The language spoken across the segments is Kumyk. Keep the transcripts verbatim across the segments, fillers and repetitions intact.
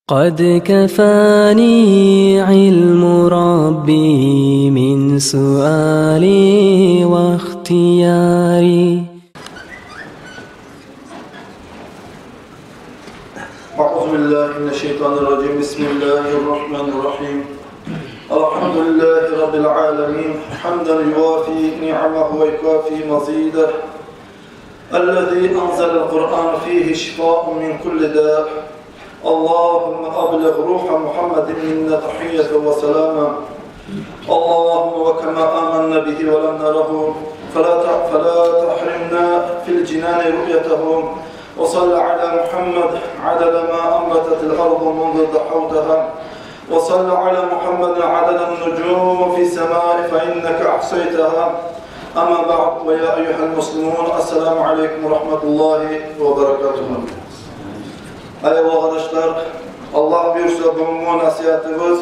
قد كفاني علم ربي من سؤالي واختياري. أعوذ بالله من الشيطان الرجيم. بسم الله الرحمن الرحيم. الحمد لله رب العالمين، حمدا يوافي نعمه ويكافي مزيده. الذي أنزل القرآن فيه شفاء من كل داء. اللهم أبلغ روح محمد منا تحية وسلاما. اللهم وكما آمنا به ولم نره، فلا ت-، فلا تحرمنا في الجنان رؤيته. وصل على محمد عدد ما أنبتت الأرض منذ ضحوتها. وصل على محمد عدد النجوم في السماء فإنك أحصيتها. أما بعد، ويا أيها المسلمون، السلام عليكم ورحمة الله وبركاته. Аявлу къардашлар, Аллагь буюрса, бугюнгю насигьатыбыз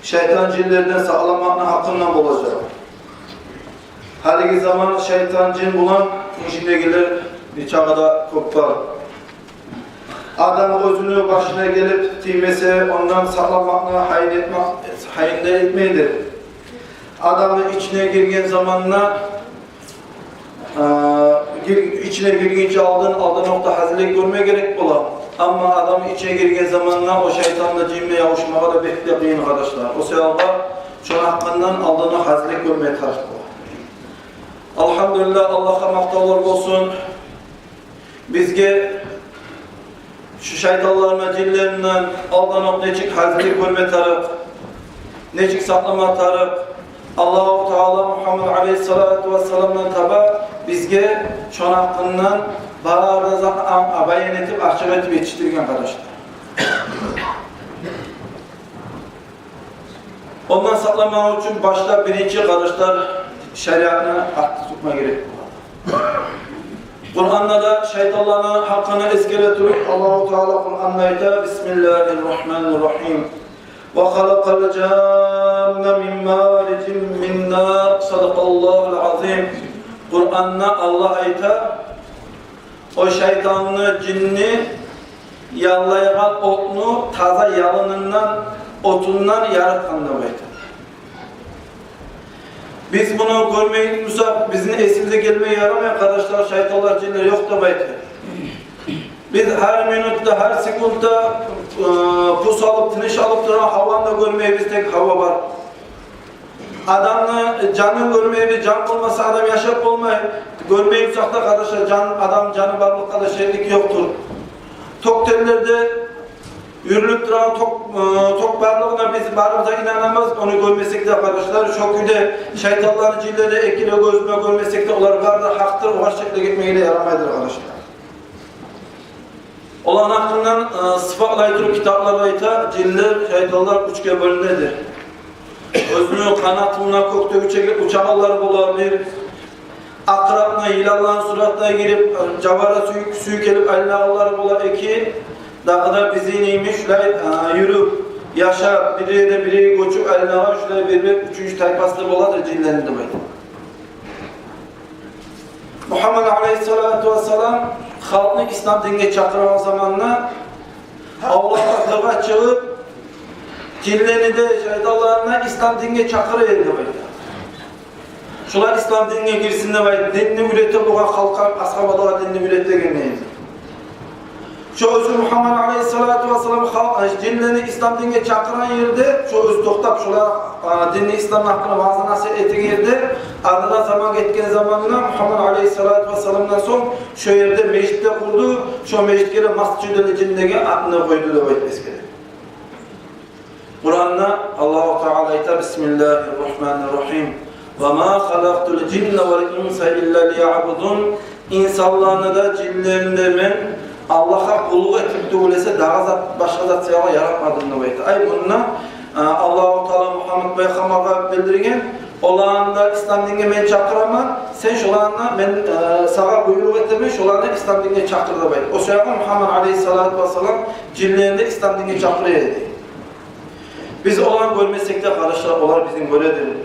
шайтан, жинлерден сакъланмакъны гьакъындан болажакъ. Гьалиги заман шайтан, жин булан ишинегилер нечакъы да кёп бар. Адам оьзюню башына гелип тиймесе, ондан сакъланмакъны гьайын этме-, гьайын да этмейдир. Адамны ичине гирген заманда, а, гир-, ичине гиргинче алдын, алданокъда гьазирлик гёрме герек бола. Амма адамны ичине гирген заманда о шайтан да, жин де ябушмагъа да бек де къыйын, къардашлар. О саялы шону гьакъындан алданокъ гьазирлик гёрме тарыкъ бола. Алгьамдулиллагь, Аллагьгъа макътавлар болсун. Бизге шу шайтанлардан, жинлерден алданокъ нечик гьазирлик гёрме тарыкъ, нечик сакъланма тарыкъ, Аллагьу Таала Мугьаммад алейгьиссалату вассаламдан таба бизге шону гьакъындан бары затны баян этип, ачыкъ этип етишдирген, къардашлар. Ондан сакъланмакъ учун башда биринчи, къардашлар, шариатны артда тутма герек бола. Къуранда да шайтанланы гьакъын эсгере туруп, Аллагьу Таала Къуранда айта: بسم الله الرحمن الرحيم. وخلق الجان من مارج من نار. صدق الله العظيم. Къуранда Аллагь айта: о шайтанны, жинни яллайгъан отну таза ялынындан, отундан яратгъан деп айта. Биз муну гёрмей турсакъ, бизин эсибизге гелмеге ярамай, къардашлар, шайтанлар, жинлер ёкъ деп айта. Биз гьар минутда, гьар секундда, э, пус алып, тыныш алып турагъан гьаваны да гёрмейбиз, тек гьава бар. Адамны жанын гёрмейбиз, жан болмаса адам яшап болмай. Гёрмей турсакъ да, къардашлар, жан, адам жаны барлыкъгъа да шеклик ёкъдур. Ток терлерде юрюлюп турагъан ток, э, ток барлыгъына биз барыбыз да инанабыз, ону гёрмесек де, къардашлар. Шо кюйде шайтанланы, жинлени эки де гёзюбюз булан гёрмесек де, олар бары да гьакъдыр, огъар шеклик этмеге де ярамайдыр, къардашлар. Оланы гьакъындан, э, сыпатлай туруп, китаплар айта, жинлер, шайтанлар уьчге бёлюнеди. Оьзюню къанатындан кёкде уча-, учагъанлар бола бир, акърапны, йыланланы суратына гирип, э, жавара сюй-, сюйкелип айланагъанлар бола эки, дагъы да бизин йимик шулай, э, юрюп, яшап, бир ерден бир ерге гёчюп айланагъан шулай бир, бир уьчюнчю тайпасы да боладыр жинлени деп айта. Мугьаммад алейгьиссалату вассалам халкъны ислам динге чакъыргъан заманда авлакъгъа, къыргъа чыгъып, жинлени де, шайтанланы да ислам динге чакъыра эди деп айта. Шулар ислам динге гирсин деп айтып, динни уьйрете болгъан халкъгъа, асгьабалагъа динни уьйрете деген эди. Шо оьзю Мугьаммад алейгьиссалату вассалам халкъ, жинлени ислам динге чакъыргъан ерде, шо оьзю токътап, шолар, а, динни, исламны гьакъында ваъза-насигьат этеген ерде, артындан заман гетген заманда, Мугьаммад алейгьиссалату вассаламдан сонг, шо ерде межит де къурду, шо межитге де Масжидул Жин деген атны къойду деп айтмасы герек. Къуранда Аллагьу Таала айта: بسم الله الرحمن الرحيم. وما خلقت الجن والإنس إلا ليعبدون. Инсанланы да, жинлени де мен Аллагьгъа къуллукъ этип тюгюл эсе, дагъы зат, башгъа зат саялы яратмадым деп айта. Ай, мунда, а, Аллагьу Таала Мугьаммад пайхаммаргъа билдирген: оланы да ислам динге мен чакъыраман, сен шоланы да, мен, э, сагъа буйрукъ этемен, шоланы да ислам динге чакъыр деп айта. О саялы Мугьаммад алейгьиссалату вассалам жинлени де ислам динге чакъыра эди. Биз оланы гёрмесек де, къардашлар, олар бизин гёреди.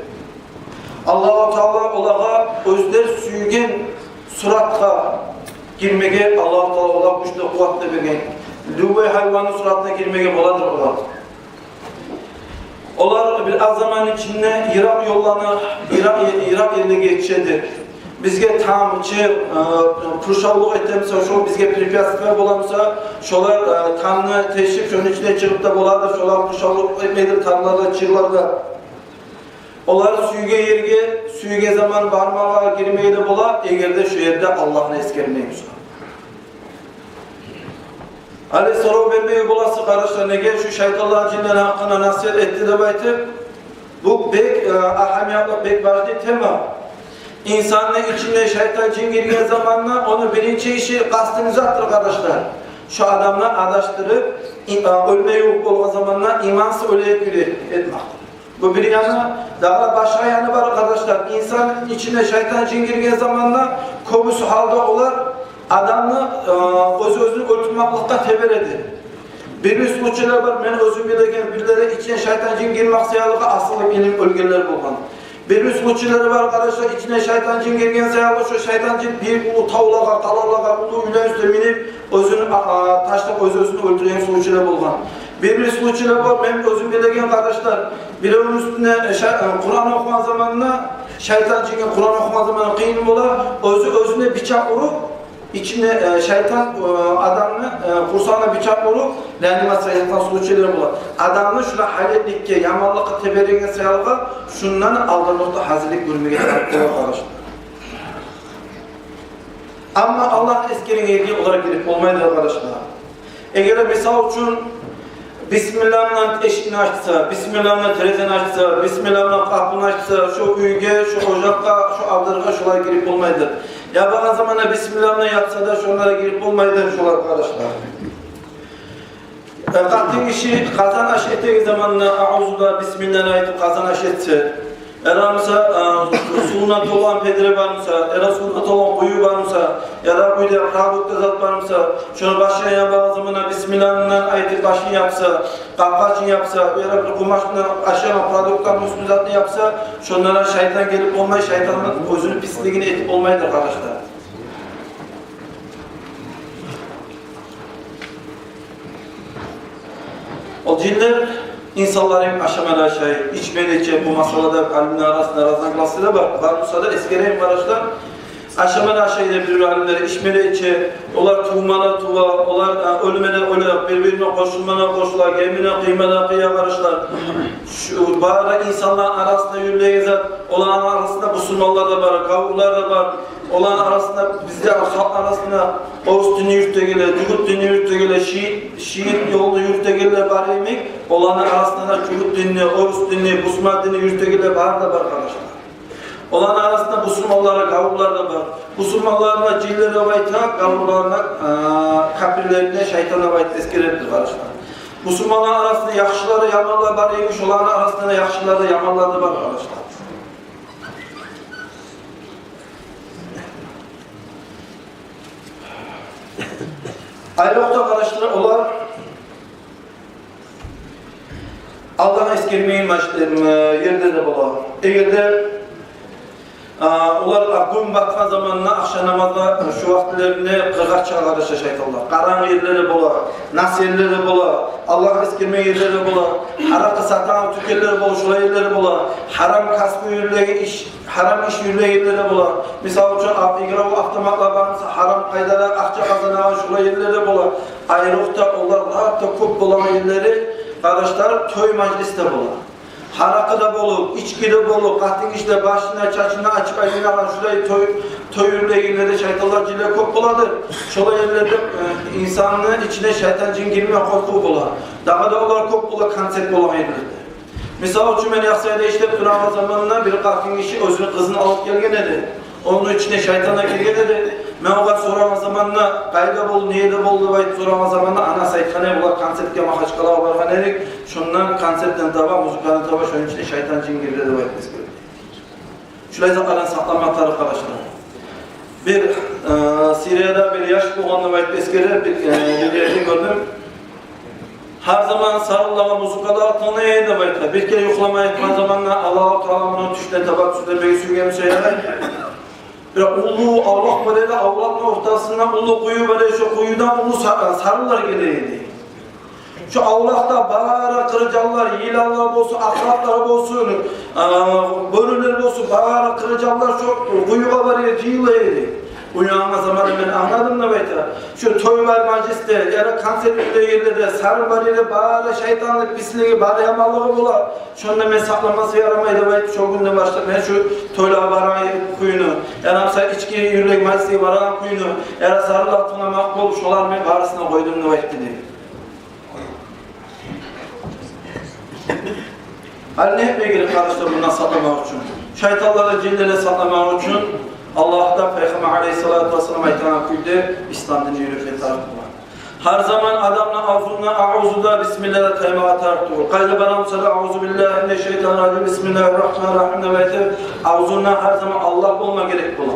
Аллагьу Таала олагъа оьзлер сюйген суратгъа гирмеге, Аллагьу Таала олагъа гюч де, къуват да берген. Любой гьайванны суратына гирмеге боладыр олар. Олар бир аз заманны ичинде йыракъ ёлланы, йыракъ, йыракъ ерлеге етишеди. Бизге там, чыр, э, къуршавлукъ этемсе, шо бизге препятствие боламса, шолар, э, тамны тешип, шону ичинден чыгъып да боладыр, шолар къуршавлукъ этмейдир тамларда, чырларда. Олар сюйген ерге, сюйген заман бармагъа, гирмеге де бола, эгер де шо ерде Аллагьны эсгермей буса. Гьали сорав бермеге боласыз, къардашлар, неге шу шайтанлар, жинлер гьакъында насигьат этди деп айтып, бу бек, э, агьамиятлы, бек важный тема. Инсанны ичине шайтан, жин гирген заманда ону биринчи иши, къасты не затдыр, къардашлар? Шу адамны адашдырып, и-, э, оьлмеге ювукъ болгъан заманда имансыз оьлейик юрек этмекдир. Бу бир яны, дагъы башгъа яны бар, къардашлар. Инсан ичине шайтан, жин гирген заманда кёбюсю гьалда олар адамны, э, оьз-оьзюн оьлтюрмекликге тебереди. Бир-бир случайлар бар, мен оьзюм билеген, бирлери ичине шайтан, жин гирмек саялы асылып илинип оьлгенлер болгъан. Бир-бир случайлар бар, къардашлар, ичине шайтан, жин гирген саялы шо шайтан, жин бир уллу тавлагъа, къалалагъа, уллу уьйлер уьстюне минип, оьзюн, а, а, ташлап, оьз-оьзюн оьлтюрген случайлар болгъан. Бир-бир случайлар бар, мен оьзюм билеген, къардашлар, биревню уьстюне, э, ша-, э, Къуран охугъан заманда, шайтан, жинге Къуран охугъан заманда къыйын бола, оьзю оьзюне бичакъ уруп, ичине, э, шайтан, э, адамны, э, къурсагъына бичакъ уруп, реанимацияда ятгъан случайлар бола. Адамны шулай гьалетликге, яманлыкъгъа тебереген саялы шундан алдын да гьазирлик гёрмеге тарыкъ бола, къардашлар. Амма Аллагьны эсгерген ерге олар гирип болмайдыр, къардашлар. Эгер де, мисал учун, бисмиллагь булан эшикни ачса, бисмиллагь булан терезени ачса, бисмиллагь булан къапуну ачса, шо уьйге, шо ожакъгъа, шо абзаргъа шолар гирип болмайдыр. Ябагъан заманда бисмиллагь булан япса да, шонлар гирип болмайдыр шолар, къардашлар. Э, къатын гиши къазан аш этеген заманда аузу да бисмиллагь айтып къазан аш этсе, яда буса, э, сувуна толгъан педре бар буса, яда сувуна толгъан къую бар буса, яда уьйде продукт зат бар буса, шону башын ябагъан заманда бисмиллагь булан айтып башын япса, къапгъачын япса, яда бир къумач булан ашама продуктланы уьстюн затын япса, шондан шайтан гелип болмай, шайтанны оьзюню пислигин этип болмайдыр, къардашлар. Ол жинлер инсанлар йимик ашама да ашай, ичме де иче. Бу масъалада алимлер арасында разногласия да бар. Бар буса да эсгерейим, къардашлар. Ашама да ашай деп бир-бир алимлер, ичме де иче. Олар тувма да тува, олар, а, оьлме де оьле, бир-бирине къошулма да къошула, гемине къыйма да къыя, къардашлар. Шу бары инсанлар арасында юрюлеген зат, оланы арасында бусурманлар да бар, гавурлар да бар. Оланы арасында, бизде халкъ арасында орус динни юрютегенлер, жугьут динни юрютегенлер, шиит, шиит ёлну юрютегенлер бар йимик, оланы арасында да жугьут динни, орус динни, бусурман динни юрютегенлер бары да бар, къардашлар. Оланы арасында бусурманлар, гавурлар да бар. Бусурманланы жинлер деп айта, гавурланы, а, капирлени шайтан деп айтып эсгередир, къардашлар. Бусурманланы арасында яхшылар, яманлар бар йимик, шоланы арасында да яхшылар да, яманлар да бар, къардашлар. Айрокъда, къардашлар, олар Аллагьны эсгермейген маш-, эм, э, ерлерде бола. Эгер де, а, олар, а, гюн батгъан заманда, ахшам намазгъа, э, шу вакътилеринде къыргъа чыгъа, къардашлар, шайтанлар. Къарангы ерлерде бола, нас ерлерде бола, Аллагьны эсгермейген ерлерде бола, гьаракъы сатагъан тюкенлер бола, шолай ерлерде бола, гьарам касбу юрюлеген иш, гьарам иш юрюлеген ерлерде бола. Мисал учун, ав-, игровой автоматлар бар буса, гьарам къайдада акъча къазанагъан, шолай ерлерде бола. Айрокъда олар лап да кёп болагъан ерлери, къардашлар, той мажлисде бола. Гьаракъы да болуп, ички де болуп, къатын гиши де башын да, чачын да ачып айланагъан шулай той, той юрюлеген ерлерде шайтанлар, жинлер кёп боладыр. Шолай ерлерде, э, инсанны ичине шайтан, жин гирме къоркъув бола. Дагъы да олар кёп бола концерт болагъан ерлерде. Мисал учун, мен Яхсайда ишлеп турагъан заманда бир къатын гиши оьзюню къызын алып гелген эди. Ону ичине шайтан да гирген эди. Мен огъар сорагъан заманда, къайда болду, не ерде болду деп айтып сорагъан заманда, анасы айтгъан эди: «Булар концертге Махачкъалагъа баргъан эдик, шондан концертден таба, музыкадан таба шону ичине шайтан, жин гирди», — деп айтып эсгерди. Шулай затлардан сакъланмакъ тарыкъ, къардашлар. Бир, э, Сирияда бир яш болгъан деп айтып эсгере, бир, э, бир ерде гёрдюм. Гьар заман сарынлагъа, музыкалагъа тынглай эди деп айта. Бир керен юхламай ятгъан заманда Аллагьу Таала муну тюшден таба тюзлемеге сюйген буса ярай. Уллу авлакъ бар эди, авлакъны ортасында уллу къую бар эди, шо къуюдан уллу са-, сарылар геле эди. Шо авлакъда бары къыржанлар, йыланлар болсун, акъраплар болсун, а, бёрюлер болсун, бары къыржанлар шо къуюгъа бара эди, жыйыла эди. Уянгъан заманда мен англадым деп айта. Шо той бар мажлисде, яда концерт этеген ерлерде сарылар эди, бары шайтанлыкъ, пислиги, бары яманлыгъы бола. Шонда мен сакъланмаса ярамай деп айтып, шо гюнден башлап мен шо тойлагъа барагъан кюйню, ярамаса ички юрюлеген мажлисге барагъан кюйню, ярамаса сарыллар тынгламакъ болуп, шоланы мен барысын да къойдум деп айтды дей. Гьали не этме герек, къардашлар, мундан сакъланмакъ учун? Шайтанлардан, жинлерден сакъланмакъ учун Аллагьдан Пайхаммар алайгьиссалату вассалам айтагъан кюйде ислам динни юрютме тарыкъ бола. Гьар заман адамны авзунда аузу да, бисмиллагь да таймагъа тарыкъ тюгюл. Къайда бара буса да, аузу биллагьи минашшайтанир ражим, бисмиллагьир рагьманир рагьим деп айтып, авзунда гьар заман Аллагь болма герек бола.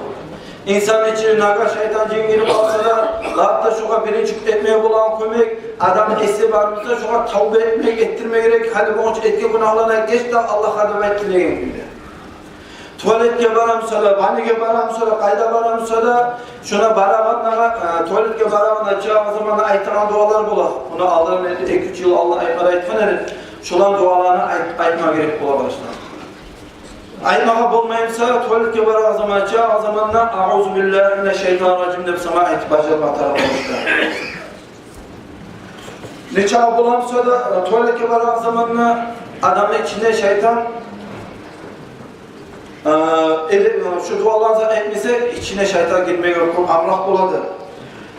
Инсанны ичине нагагь шайтан, жин гирип къалса да, лап да шогъар биринчи этме болагъан кёмек, адамны эси бар буса, шогъар тавба этмек, этдирме герек, гьали болгъунча этген гюнагьларына геч де Аллагьгъа деп айтып тилеген кюйде. Туалетге бара буса да, баняге бара буса да, къайда бара буса да, шона барагъанда, э, туалетге барагъанда, чыгъагъан заманда айтагъан дуалар бола. Муну алдан, эки-уьч йыл алдан айтмагъа айтгъан эдим. Шоланы дуаларын айт-, айтма герек бола, къардашлар. Айтмагъа болмай буса, туалетге барагъан заманда, чыгъагъан заманда «Аузу биллагьи минашшайтанир ражим» деп сама айтып бажарма тарыкъ, къардашлар. Нечакъы бола буса да, э, туалетге барагъан заманда адамны ичине шайтан, э, эди, э, шу дуаланы зат этмесе, ичине шайтан гирмеге кёп амракъ болады.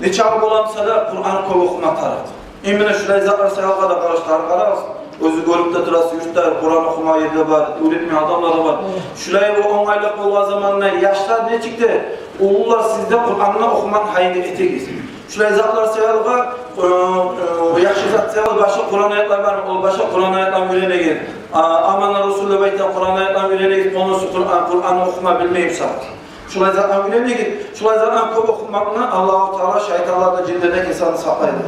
Нечакъы бола буса да, Къуран кёп охума тарыкъ. Именно шулай затлар саялы да, къардашлар, къарагъыз. Оьзюгюз гёрюп де турасыз, юртда Къуран охума ер де бар, уьйретме адамлар да бар. Шулай бу онгайлыкъ болгъан заманда яшлар нечик де, уллулар сиз де Къуранны охумакъны гьайын этигиз. Шулай затлар саялы, э, э, яхшы зат саялы башгъа Къуран аятлар бар, ол башгъа Къуран аятлар уьйренигиз. А, «Амана Расул» деп айтагъан Къуран аятлар уьйренигиз, полностью Къуран, Къуранны охума билмей бусагъыз. Шулай затлар уьйренигиз. Шулай затлар кёп охумакъ булан Аллагьу Таала шайтанлардан, жинлерден инсанны сакълайды.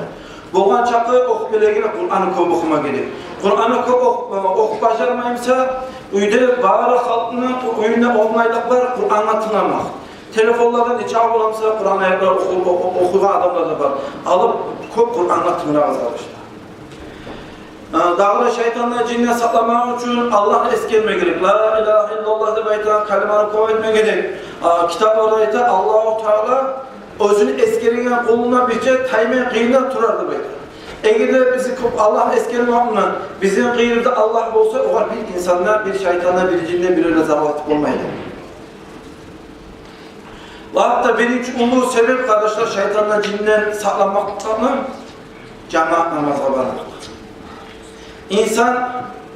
Болгъан чакъы охуп билегенлер Къуранны кёп охума герек. Къуранны кёп ох-, охуп бажармай буса, уьйде бары халкъны уьюнде онгайлыкъ бар Къурангъа тынгламакъ. Телефонларда нечакъы бола буса Къуран аятлар оху-, оху-, охуйгъан адамлар да бар. Алып кёп Къурангъа тынглагъыз, къардашлар. Э, дагъы да шайтандан, жинден сакъланмакъ учун Аллагьны эсгерме герек. «Ла илагьа иллаллагь» деп айтагъан калиманы кёп айтма герек. Э, китапларда айта, Аллагьу Таала оьзюн эсгереген къулуна бирче таймай, къыйнап турар деп айта. Эгер де биз кёп Аллагьны эсгермекни, бизин къырыйыбызда Аллагь болса, огъар бир инсан да, бир шайтан да, бир жин де, бир де зарал этип болмайды. Лап да биринчи уллу себеп, къардашлар, шайтандан, жинден сакъланмакъны жамаат намазгъа бармакъ. Инсан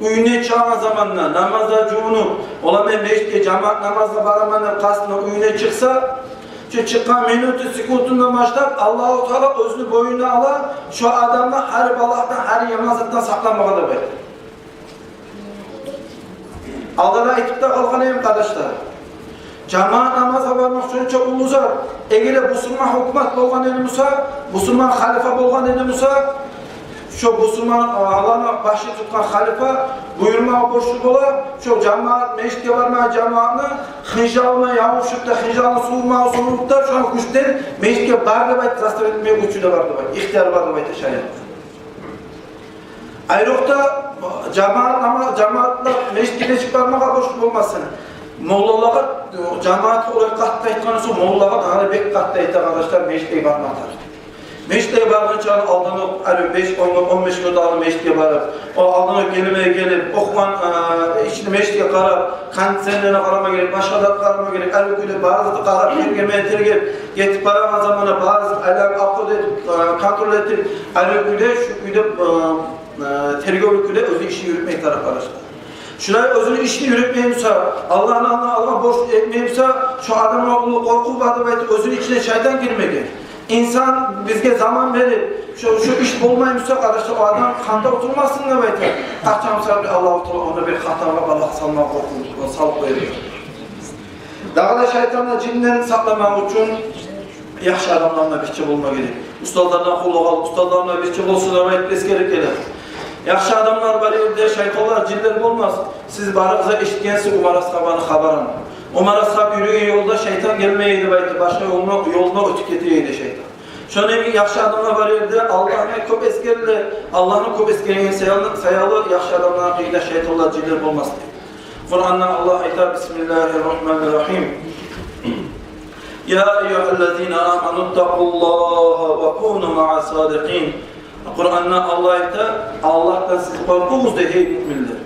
уьюнден чыгъагъан заманда намазгъа жувунуп, ола мен межитге жамаат намазгъа бараман деп къастына уьюнден чыкъса, шу чыкъгъан минуту, секундундан башлап Аллагьу Таала оьзюню бойнуна ала шу адамны гьар балагьдан, гьар яман затдан сакъланмагъа деп айта. Алда да айтып да къалгъан эдим, къардашлар. Жамаат намазгъа бармакъ шонча уллу зат. Эгер де бусурман гьукумат болгъан эди буса, бусурман халифа болгъан эди буса, шо бусурман, а, аланы башын тутгъан халифа буюрмагъа борчлу бола, шо жамаат, межитге бармагъан жамаатны хынжалына ябушуп да, хынжалын сувурмагъа сувуруп да, шону гючден межитге бар деп айтып, заставить этмеге гючю де бар деп айта, ихтияр бар деп айта шариатда. Айрокъда жамаат, ама жамаатда межитге нечик бармагъа борчлу болмасын. Моллалагъа, жамаатгъа олай къатты айтгъан сонг, моллагъа дагъы бек къатты айта, къардашлар, межитге бармагъа тарыкъ. Межитге баргъынча алдан окъ, гьали беш, он, он беш минут алдан межитге барып, о алдан окъ гелмеге гелип, охугъан, э, ичинде межитге къарап, кондиционерге къарама герек, башгъа затгъа къарама герек, гьали кюйде бары затгъа къарап, тергеме, тергеп, гетип барагъан заманда бары зат айланып, акъыл этип, э, контроль этип, гьали кюйде, шу кюйде, э, э, тергевлю кюйде оьзюню ишин юрютмеге тарыкъ, къардашлар. Шулай оьзюню ишин юрютмей буса, Аллагьны алдына алгъан борч этмей буса, шу адамгъа уллу къоркъув бар деп айтып, оьзюню ичине шайтан гирмеге. Инсан бизге заман берип, шу, шу иш болмай буса, къардашлар, о адам хантав турмасын деп айта. Къачан буса Аллагьу Таала онда бир хатагъа, балагъа салма къоркъув, салып къоя. Дагъы да шайтандан, жинден сакъланмакъ учун яхшы адамларына бирче болма герек. Устазлардан къуллукъ алып, устазларына бирче болсун деп айтып эсгерип геле. Яхшы адамлар бар ерде шайтанлар, жинлер болмас. Сиз барыгъыз да эшитгенсиз Умар асгьабаны хабарын. Омар асгьаб юрюген ёлда шайтан гелмей эди деп айтып, башгъа ёлуна, ёлуна оьтюп гете эди шайтан. Шону йимик яхшы адамлар бар ерде Аллагьны кёп эсгерелер, Аллагьны кёп эсгерген саялы, саялы яхшы адамланы къырыйында шайтанлар, жинлер болмас дей. Къуранда Аллагь айта: «Бисмиллагьи ррагьмани ррагьим. Я айюгьаллазина аману ттакъуллагьа ва куну маъас-садикъин». Къуранда Аллагь айта: «Аллагьдан сиз къоркъугъуз, – дей, – гьей муъминлер.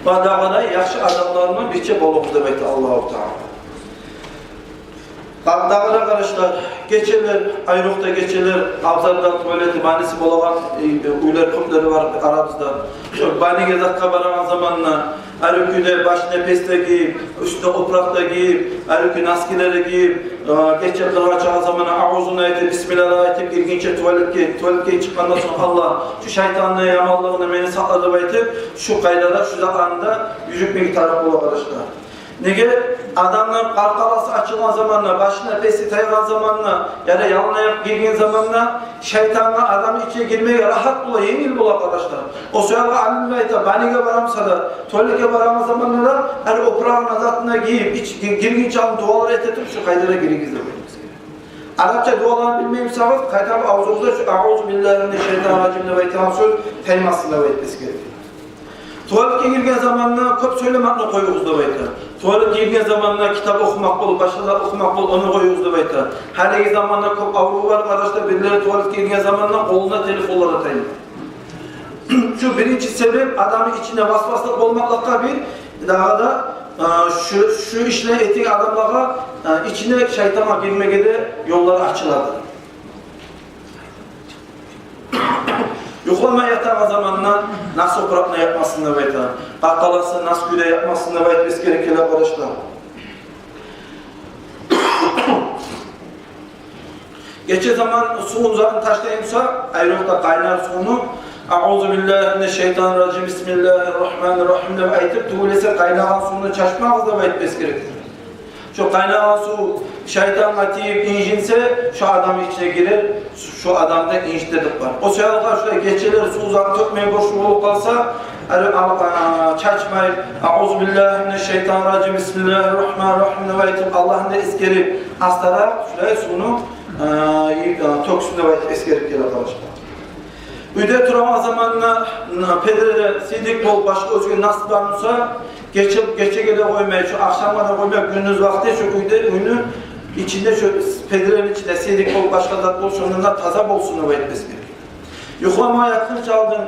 Ва дагъы да яхшы адамлар булан бирче болугъуз», – деп айта Аллагьу Таала. Дагъы да, къардашлар, гечелер, айрокъда гечелер, абзарда туалети, банясы болагъан, э, э, уьйлер кёплери бар арабызда. Шо баняге, затгъа барагъан заманда, гьар кюйде башына пес де гийип, уьстюне опуракъ да гийип, гьар кюй носкилер де гийип, э, гече къыргъа чыгъагъан заманда аузун айтып, бисмиллагь айтып гиргинче туалетге, туалетге чыкъгъандан сонг: «Аллагь, шу шайтанны яманлыгъындан мени сакъла», – деп айтып, шу къайдада, шу заманда юрюмеге тарыкъ бола, къардашлар. Неге? Адамны къаркъарасы ачылгъан заманда, башына песи тайгъан заманда, яда яланаякъ гирген заманда шайтангъа адамны ичине гирмеге рагьат бола, енгил бола, къардашлар. О саялы алимлер айта, баняге барамыса да, туалетге барагъан заманда да, гьали опурагъын, затына гийип, ич-, гиргинче алдын дуалар эте туруп, шу къайдада гиригиз деп айта бизге. Арапча дуаланы билмеймисагъыз, къайтарып авзугъузда шу «Аузу биллагьи мина шшайтани рражим» деп айтагъан сёз таймасын деп айтып эсгере. Туалетге гирген заманда кёп сёйлемекни къоюгъуз деп айта. Туалетге гирген заманда китап охумакъ болуп, башгъа зат охумакъ болуп, ону къоюгъуз деп айта. Гьалиги заманда кёп аврув бар, къардашлар, бирлери туалетге гирген заманда къолуна телефонлар да таймай. Шу биринчи себеп адамны ичинде васваслыкъ болмакълыкъгъа бир, дагъы да, э, шу, шу ишлени этеген адамлагъа, э, ичине шайтангъа гирмеге де ёллар ачылады. Юхлама ятагъан заманда нас опуракъны япмасын деп айта. Къаркъарасын нас кюйде япмасын деп айтып эсгере геле, къардашлар. Гече заман сувун затын ташлаймыса, айрокъда къайнар сувну, «Аузу биллагьи мина шшайтани рражим, бисмиллагьи ррагьмани ррагьим» деп айтып, тюгюл эсе къайнагъан сувну чачмагъыз деп айтып эсгере. Шо къайнагъан сув шайтангъа тийип инжинсе, шо адамны ичине гирер, шо адамны да инжитер деп бар. О саялы шулай гечелер сув зат тёкмей борчлу болуп къалса, гьали ал-, а, чачмай, «Аузу биллагьи мина шшайтани рражим, бисмиллагьи ррагьмани ррагьим» деп айтып, Аллагьны да эсгерип, астаракъ шулай сувну, а, и, а, тёксюн деп айтып эсгерип геле, къардашлар. Уьйде турагъан заманда, м, педреде сийдик болуп, башгъа оьзге нас бар буса, гече, гечеге де къоймай, шо ахшамгъа да къоймай, гюндюз вакъти шо уьйде, уьйню ичинде, шо педреде ичинде сийдик болуп, башгъа зат болуп, шондан да таза болсун деп айтып эсгере. Юхлама ятгъынча алдын,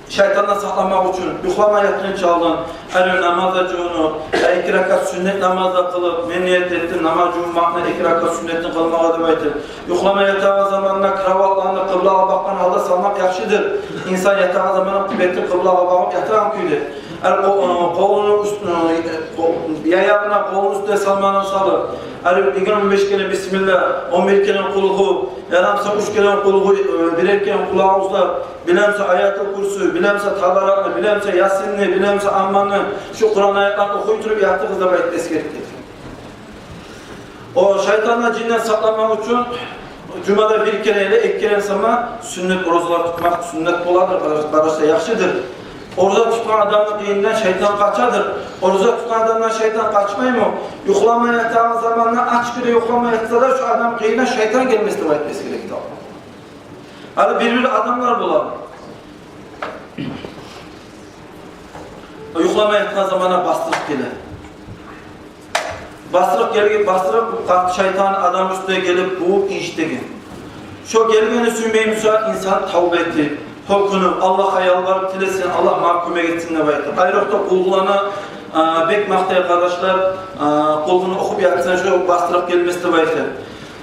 шайтандан сакъланмакъ учун, юхлама ятгъынча алдын, гьали намазгъа жувунуп, я эки ракаат сюннет намаз да къылып, мен ният этдим намаз жувунмакъны, эки ракаат сюннетин къылмагъа деп айтып, юхлама ятагъан заманда кроватланы къыблагъа бакъгъан гьалда салмакъ яхшыдыр. Инсан ятагъан заманда бетин къыблагъа багъып ятагъан кюйде. Гьали къо-, къолуну уьст-, къо-, яягъына, къолуну уьстюне салманы салып, гьали йигирма беш керен бисмиллагь, он бир керен къулгьу, ярамса уьч керен къулгьу, э, бирер керен къулгьу, билемисе аятул курсу, билемисе табаракны, билемисе ясинни, билемисе амманы, шу Къуран аятланы охуй туруп ятыгъыз деп айтып эсгерди. О шайтандан, жинден сакъланмакъ учун жумада бир керен яда эки керен сама сюннет оразалар тутмакъ сюннет боладыр, къараш-, къарашса яхшыдыр. Ораза тутгъан адамны къырыйындан шайтан къачадыр. Ораза тутгъан адамдан шайтан къачмаймы? Юхлама ятагъан заманда ач кюйде юхлама ятса да, шо адамны къырыйына шайтан гелмес деп айтып эсгере. Гьали бир-бир адамлар бола, юхлама ятгъан заманда бастырыкъ геле. Бастырыкъ гелген, бастырыкъ, бу къатты шайтан адам уьстюне гелип, бувуп инжитеген. Шо гелгенни сюймей буса, инсан тавба этип, гьёкюнюп, Аллагьгъа ялбарып тилесин, Аллагь магъа кёмек этсин деп айтып. Айрокъда къулгьуланы, а, бек макътай, къардашлар, а, къулгьуну охуп ятса, шо бастырыкъ гелмес деп айтып.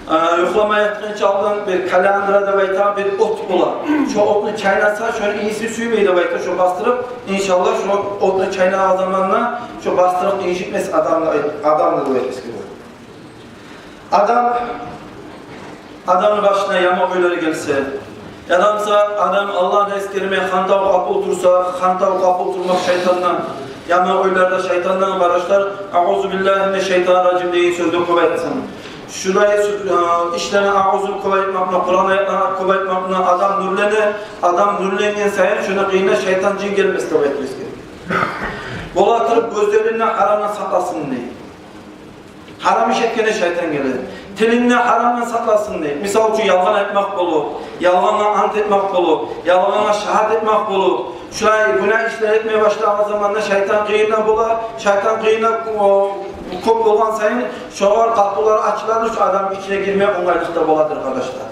А, юхлама ятгъынча алдын бир каландра деп айтагъан бир от бола. Шо отну чайнаса, шону ийисин сюймей деп айта шо бастырыкъ. Иншаллагь, шо отну чайнагъан заманда шо бастырыкъ инжитмес адамны, адамны деп айтмас герек. Адам, адамны башына яман ойлар гелсе, яда буса адам Аллагьны эсгермей, хантав къапыл турса, хантав къапыл турмакъ шайтандан, яман ойлар да шайтандан, къардашлар, «Аузу биллагьи мина шшайтани рражим» деген сёзню кёп айтсын. Шулай сё-, э, ишлени аузун кёп айтмакъ булан, Къуран аятланы кёп айтмакъ булан адам нюрлене, адам нюрленген сайын шону къырыйына шайтан, жин гелмес деп айтмас герек. Бола туруп гёзлерин де гьарамдан сакъласын дей. Гьарам иш этгенде шайтан геле. Тилинг де гьарамдан сакъласын дей. Мисал учун, ялгъан айтмакъ болуп, ялгъангъа ант этмек болуп, ялгъангъа шагьат этмек болуп, шулай гюнагь ишлер этме башлагъан заманда шайтан къырыйында бола. Шайтан къырыйында, о, кёп болгъан сайын шолар къапулар ачылады, шу адамны ичине гирме онгайлыкъ да боладыр, къардашлар.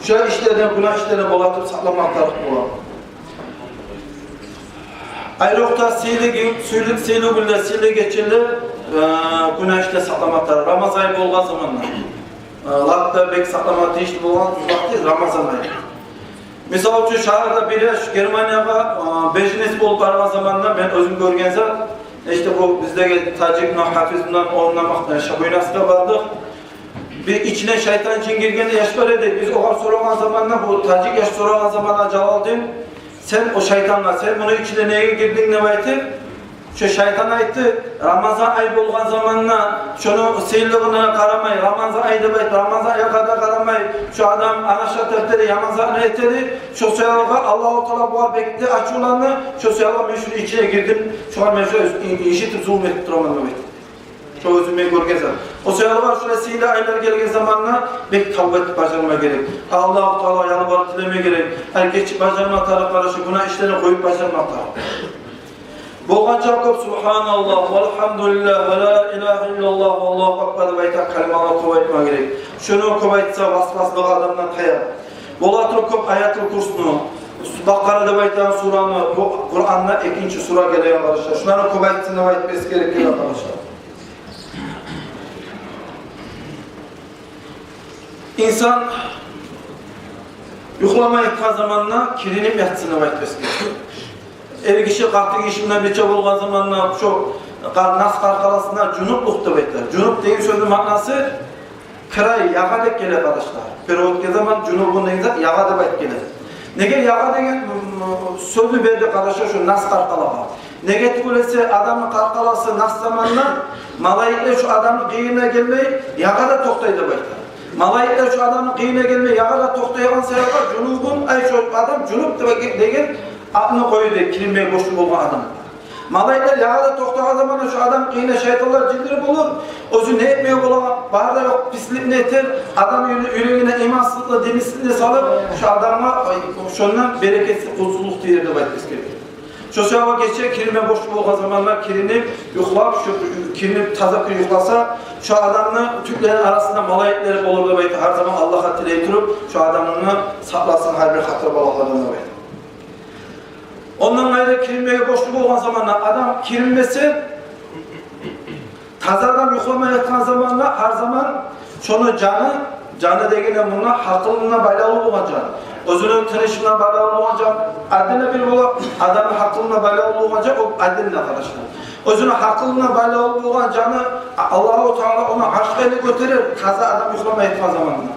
Шулай ишлерден, гюнагь ишлерден бола туруп сакъланмакъ тарыкъ бола. Айрокъда сыйлы гюн, сыйлы, сыйлы гюнлер, сыйлы гечелер, э, гюнагь ишлерден сакъланмакъ тарыкъ. Рамазан ай болгъан заманда, э, лап да бек сакъланмагъа тийишли болгъан вакъти Рамазан ай. Мисал учун, шагьарда бир яш Германиягъа, э, беженец болуп баргъан заманда мен оьзюм гёрген зат, ишде бу биздеги таджик булан, Гьафиз булан, ондан, э, Шабуйнакскгъа бардыкъ. Бир ичине шайтан, жин гирген яш бар эди. Биз огъар сорагъан заманда, бу таджик яш сорагъан заманда: «Жалалдин, сен о шайтангъа, сен муну ичине неге гирдинг?» — деп айтып, шо шайтан айтды: «Рамазан ай болгъан заманда, шону сыйлылыгъына къарамай, Рамазан ай деп айтып, Рамазан айгъа да къарамай, шо адам анашат этеди, яман затны этеди. Шо саялы Аллагьу Таала бугъар бек де ачувланды. Шо саялы мен шону ичине гирдим, шогъар мен шо иш этип зулму этип тураман», — деп айтды. Шо оьзюм мен гёрген зат. О саялы шулай сыйлы айлар гелген заманда бек тавба этип бажарма герек. Аллагьу Таалагъа ялбарып тилеме герек. Гьар гечип бажарма тарыкъ, къардашлар, гюнагь ишлени къоюп бажарма тарыкъ. Болгъанча кёп «Субгьаналлагь, валгьамдулиллагь, ва ла илагьа иллаллагь, валлагьу акбар» деп айтагъан калималар кёп айтма герек. Шону кёп айтса, васваслыкъ адамдан тая. Бола туруп кёп Аятул Курсну, Бакъара деп айтагъан сураны, бу Къуранда экинчи сура геле, къардашлар. Шуланы кёп айтсын деп айтып эсгерме герек, къардашлар. Инсан юхлама ятгъан заманда киринип ятсын деп айтып эсгерме герек. Эр гиши къатынгиши булан бирче болгъан заманда шо къар-, нас къаркъарасына жунуплукъ деп айта. Жунуп деген сёзню маънасы край, ягъа деп геле, къардашлар. Перевод этген заман жунубун деген зат ягъа деп айтып геле. Неге ягъа деген, м, сёзню берди, къардашлар, шо нас къаркъалагъа? Неге тюгюл эсе, адамны къаркъарасы нас заманда малайиклер шо адамны къырыйына гелмей, ягъа да токътай деп айта. Малайиклер шо адамны къырыйына гелмей, ягъа да токътайгъан саялы жунубун, ай, шо адам жунуп деп деген атны къойду, киринмеге борчлу болгъан адам. Малайиклер ягъа да токътагъан заманда шо адамны къырыйына шайтанлар, жинлер болур. Оьзю не этмеге болагъан, бары да ёкъ писликни этер, адамны юре-, юрегине имансызлыкъны, динсизликни салып, шо адамгъа, ай, шондан берекетсиз, къулсузлукъ тиер деп айтып эсгерген. Шо саялы гече киринме борчлу болгъан заманда киринип, юхлап, шо киринип таза кюйде юхласа, шо адамны тюклерини арасында малайиклер болур деп айта, гьар заман Аллагьгъа тилей туруп, шо адамны сакъласын гьар бир хатар-балагьлардан деп айта. Ондан къайры киринмеге борчлу болгъан заманда адам киринмесе, таза адам юхлама ятгъан заманда гьар заман шону жаны, жаны дегенде мунда гьакъылына байлавлу болгъан жан, оьзюню тынышына байлавлу болгъан жан, адына бир бола, адамны гьакъылына байлавлу болгъан жан, о адына, къардашлар. Оьзюню гьакъылына байлавлу болгъан жаны, Аллагьу Таала ону аршгъа гётерер, таза адам юхлама ятгъан заманда.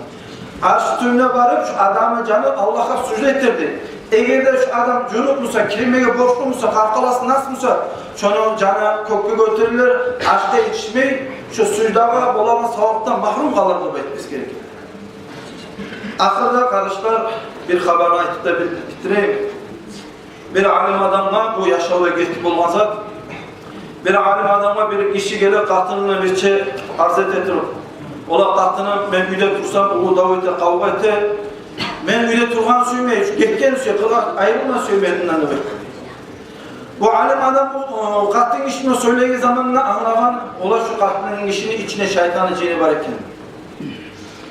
Арш тюбюне барып, шо адамны жаны Аллагьгъа сужда этер дей. Эгер де шо адам жунуп буса, киринмеге борчлу буса, къаркъарасы нас буса, шону жаны кёкге гётерилер, аршгъа етишмей, шо суждагъа болагъан савапдан магьрюм къалар деп айтып эсгерген. Ахырда, къардашлар, бир хабарны айтып да бит-, битирейим. Бир алим адамгъа, бу яшавда гетип болгъан зат, бир алим адамгъа бир гиши геле, къатынына бирче арз эте туруп. Ола къатыны: «Мен уьйде турсам, уллу дав эте, къавгъа эте. Мен уьйде тургъанны сюймей, шу гетгенни сюе, къыргъа айрылма сюемен мундан», — деп айта. Бу алим адам бу, э, къатынгиши булан сёйлеген заманда англагъан, ола шу къатынгишини ичинде шайтанны жини бар экен.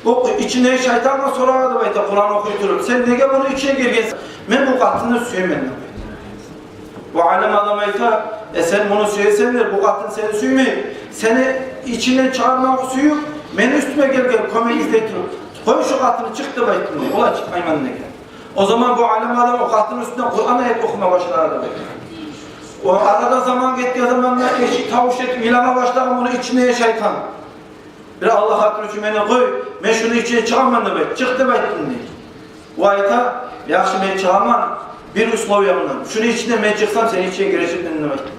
Бу ичинде шайтангъа сорай деп айта, Къуран охуй туруп: «Сен неге муну ичине гиргенсен?» «Мен бу къатынны сюемен», — деп айта. Бу алим адам айта: «Э, сен муну сюесен де, бу къатын сени сюймей. Сени ичинден чыгъармагъа сююп, мени уьстюме гелген кёмек излей туруп, къой шу къатынны, чыкъ», — деп айтдым. «Ола, чыкъмайман», — деген. О заман бу алим адам о къатынны уьстюне Къуран аят охума башлады деп айта. О арада заман гетген заманда эшик тавуш этип йылама башлагъан муну ичинде шайтан. «Бир Аллагь хатири учун мени къой, мен шуну ичинден чыгъаман», — деп айт, «чыкъ», — деп айтдым дей. О айта: «Яхшы, мен чыгъаман, бир условия булан. Шуну ичинден мен чыкъсам, сени ичинге гирежекмен», — деп айтдым.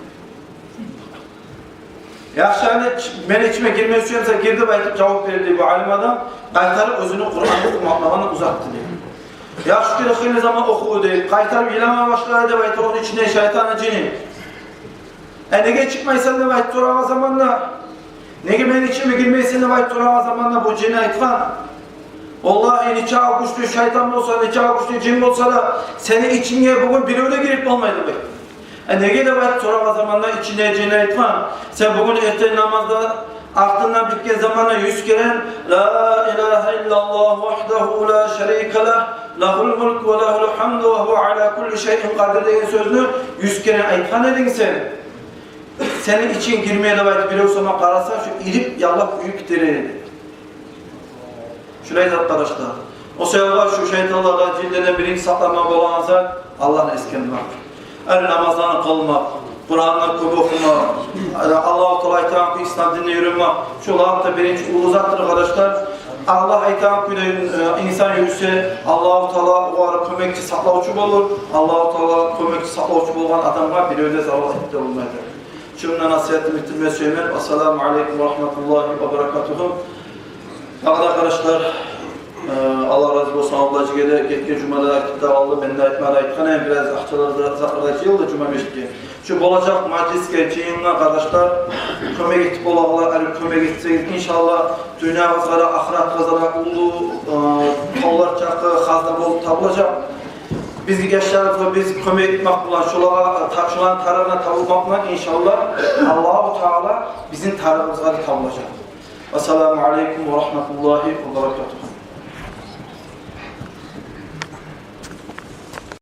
«Яхшы, гьали мен ичиме гирме сюемсен, гир», — деп айтып жавап берди бу алим адам, къайтарып оьзюню Къуран охумакълыгъын узатды дей. Яхшы, бир хыйлы заман охуду дей, къайтарып йылама башлады деп айта ону ичинде шайтанны жини. «Э, неге чыкъмайсан?» — деп айтып сорагъан заманда, «Неге мени ичиме гирмейсен?» – деп айтып сорагъан заманда бу жин айтгъан: «Валлагьи, нечакъы гючлю шайтан болса, нечакъы гючлю жин болса да, сени ичинге бугюн бирев де гирип болмайды», – деп айтгъан. «Э, неге?» – деп айтып сорагъан заманда ичиндеги жин айтгъан: «Сен бугюн эртен намазда артындан битген заманда юз керен «Ла илагьа иллаллагь вагьдагьу ла шарика лагь, лагьул мулку ва лагьул гьамду ва гьува аля кулли шайин къадир» деген сёзню юз керен айтгъан эдинг сен. Сени ичинге гирмей деп айтып бирев сама къараса, шу ирип, яллап, уьюп гитер эди». Шулай зат, къардашлар. О саялы шу шайтанлардан, жинлерден биринчи сакъланма болагъан зат – Аллагьны эсгермек. Гьар намазланы къылмакъ, Къуранны кёп охумакъ, Аллагьу Таала айтагъан кюйде ислам динни уьйренмек. Шулар да биринчи уллу затдыр, къардашлар. Аллагь айтагъан кюйде, э, инсан юрюсе, Аллагьу Таала огъар кёмекчи, сакълавчу болур. Аллагьу Таала кёмекчи, сакълавчу болгъан адамгъа бирев де зарал этип болмайды. Шунда насигьатны битирме сюемен. Ассаламу алейкум ва рагьматуллагьи ва баракатугьу. Дагъы да, къардашлар, э, Аллагь рази болсун, Абдулла жиге де гетген жумада айтып да къалды. Мен де айтма да айтгъан эдим, бираз акъчалар да, затлар да жыйылды жума межитге. Шу болажакъ мажлисге, жыйынгъа, къардашлар, кёмек этип болагъанлар, гьали кёмек этсегиз, иншаллагь, дюньягъызгъа да, ахыратыгъызгъа да уллу, э, тавлар чакъы хазна болуп табулажакъ. Бизин яшларыбызгъа биз кёмек этмек булан, шолагъа, та-, шоланы тарыгъына табулмакъ булан, иншаллагь, Аллагьу Таала бизин тарыгъыбызгъа да табулажакъ. Ассаламу алейкум ва рагьматуллагьи ва баракатугьу.